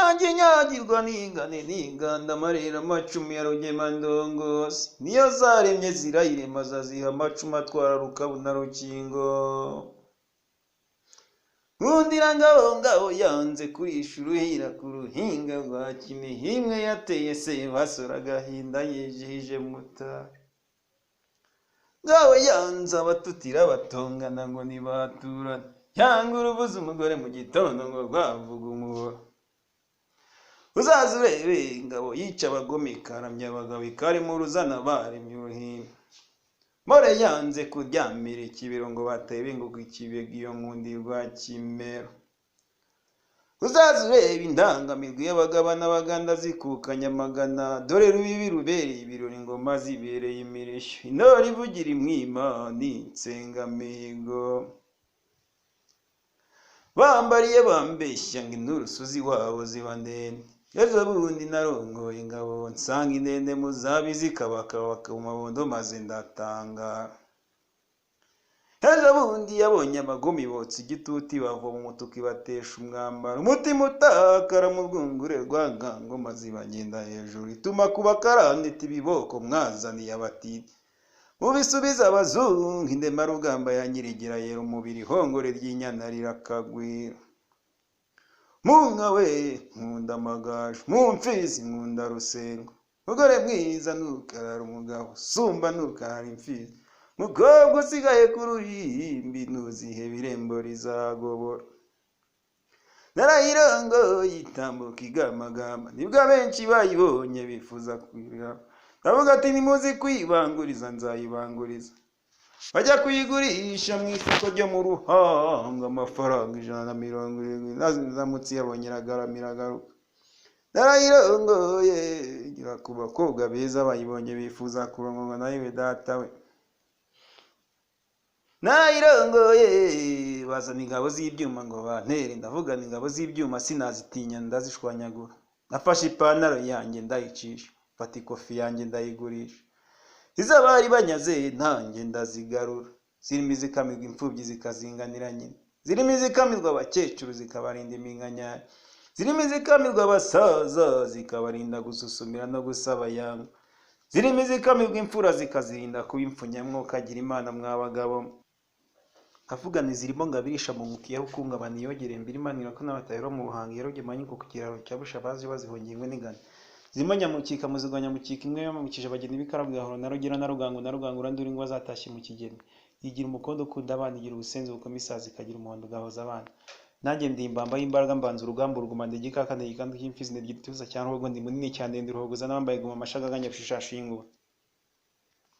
Inyange inyagirwa n'ingane n'inganda amarira amacumu ya Rugemandongozi niyo zaremye zirayirema zaziha amacumu atwara Rukabu na Rukingo. Nkundira ngabo ngabo yanze kurisha uruhira ku ruhinga rwa Kinihimwe yateye Sebasura agahinda yijihije Mutara. Ngabo yanze abatutira batongana ngo ntibaturane, yanga uruvuze umugore mu gitondo ngo rwavuga umuhoro. Uzaze urebe ingabo yica abagome ikaramya abagabo ikarema uruzana baremye uruhimbi. Mpore yanze kuryamira ikibero ngo batebe ingoga ikibega iyo nkundi rwa Kimero. Uzaze urebe indangamirwa y'abagaba n'abaganda zikukanya amagana, dore rubibi rubereye ibirori ingoma zibereye imirishyo. Intore ivugira imwima ni insengamihigo. Bambariye bambeshya ngo inturusu z'iwabo ziba ndende. Ejo bundi narongoye ingabo nsanga indende mu zabi zikabakabaka mu mabondo maze ndatangara. Ejo bundi yabonye abagome botsa igituti bavoma umutuku ibatesha umwambaro, umutima utakara mu rwungure rwa Ngangoma zibagenda hejuru ituma ku bakarani iti ibiboko mwazaniye abatindi mubisubize abazungu. Indemarugamba ya Nyirigira yera umubiri ihongore ry'inyana rirakagwira. Munka we nkunda amagaju, mu mfizi nkunda rusengo, mugore mwiza ntukarara umugabo, sumba ntukarara imfizi, mukobwa usigaye ku ruhimbi ntuzihebe irembo rizagobora. Narayirongoye itambuka igamagamba, nibwo abenshi bayibonye bifuza kuyiraba. Ndavuga ati nimuzi kuyibanguriza nzayibanguriza. Bajya kuyigurisha mu isoko ryo mu Ruhanga amafaranga 170, ndamutse yabonye iragaramira agaruka. Narayirongoye igera ku bakobwa beza bayibonye bifuza kurongorwa nayo we data we. Narayirongoye bazana ingabo z'ibyuma ngo bantere, ndavuga nti ingabo z'ibyuma sinazitinya ndazishwanyagura. Nafashe ipantaro yanjye ndayicisha, mfata ikofi yanjye ndayigurisha. Iz'abari banyaze ntanjye ndazigarura. Zirimo izikamirwa imfubyi zikazinganira nyina, zirimo izikamirwa abakecuru zikabarinda iminkanyari, zirimo izikamirwa abasaza zikabarinda gususumira no gusaba yanga, zirimo izikamirwa imfura zikazirinda kuba impfunyamwuka agira Imana mwa bagabo. Ndavuga nti zirimo ngabirisha mu nkuki ya Rukungabana iyogere mbirimanira ko n'abatahera mu Ruhango ya Rugemanyi ku kiraro cya Bushabazi bazihongiye ingwe n'ingano. Zirimo Nyamukika muzigo Nyamukika imwe yamukije abageni b'Ikarabwe Gahoro na Rugira na Rugango na Rugangura nduri ngo bazatashye mu kigeni. Yigira umukondo ukunda abana, igira ubusenzi bukoma isazi, ikagira umuhondo ugahoza abana. Nanjye ndi imbamba y'imbaraga mbanza urugamba uruguma ndi igikaka ndi igikandu cy'imfizi ndi igituza cya Ruhogo ndi munini cyane ndi ruhogoza n'abambaye guma amashagaga nyabushishashi y'inkuba.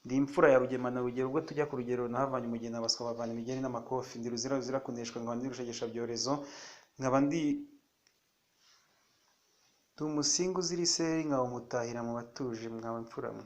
Ndi imfura ya Rugema na Rugero ubwo tujya ku rugerero nahavanye umugeni abaswa bavana imigeri n'amakofi. Ndi ruzira ruzira kuneshwa nkaba ndi rushegeshabyorezo nkaba ndi umusinga uzira iseri nkaba umutahira mu batuje mwaba imfura mwe.